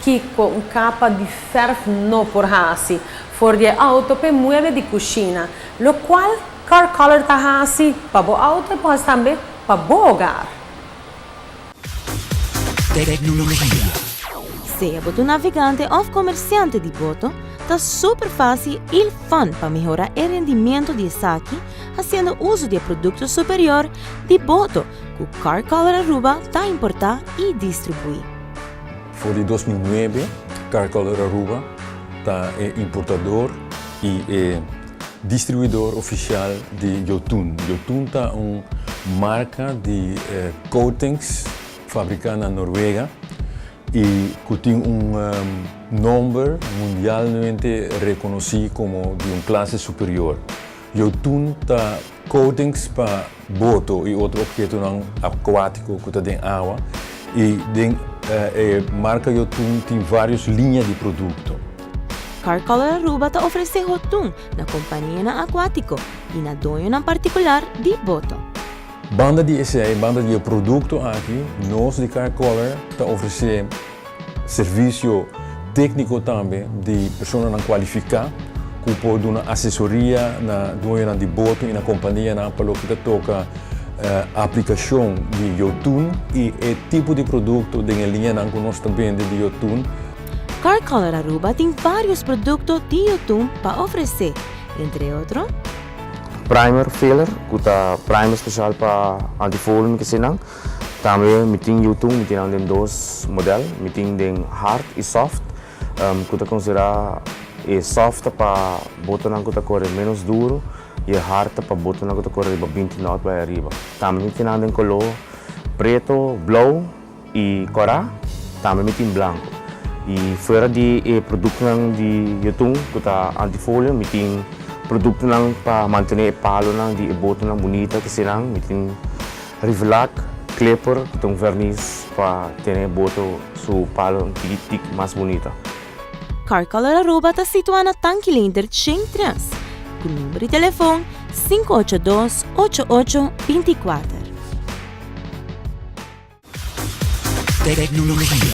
Kiko un kapa di fèrf no por hasi? For di e outo pa e mueble di kushina. Lokual Car Color ta hasi pa bo outo e por hasi tambe pa bo hogar. Tecnologia. Sea bo ta un navegante òf komersiante di boto, ta super fásil i fun pa mehorá e rendimiento di esaki hasiendo uso di e produkto superior di boto ku Car Color Aruba ta importá i distribuí. For di 2009 Car Color Aruba ta e importador i e distribuidor ofisial di Jotun. Jotun ta un marka di coatings fabriká na Norwega i ku tin un nomber mundialmente rekonosí komo di un klase superior. Jotun ta coatings pa boto i otro ophetonan akuátiko ku ta den awa i den e marka Jotun tin vários liña di produkto. Car Color Aruba ta ofresé Jotun na kompanianan akuátiko i na doñonan partikular di boto. Banda di esei, banda di e produkto aki, nos di Car Color ta ofresé Servisio tékniko tambe di personanan kualifiká ku por duna asesoria na dueñonan di boto i na kompanianan pa loke ta toka aplikashon di Jotun i e tipo di produkto den e liñanan ku nos ta bende di Jotun. Car Color Aruba tin vários produkto di Jotun pa ofresé, entre otro. Primer filler ku ta primer spesial pa anti-fouling kesinan. Tambe mi tin Yutun, mi tin nan den dos model, mi tin den hard y soft, cu ta considera e soft ta pa botonan cu ta core menos duro y e hard ta pa botonan cu ta core riba 20 knot bay ariba. Tambe mi tin nan den color preto, blauw y cora, tambe mi tin blanco. Y fuera di e productonan di Yutun cu ta antifolia, mi tin productonan pa mantene e palonan di e botonan bunita, kesinan, mi tin. Rivlak, Clipper ku ta un vernis pa tene e boto su palo un tiki tik mas bunita. Car Color Aruba ta situa na Tanki Leendert 103, ku number di telefon 582 88 24. Tecnologia.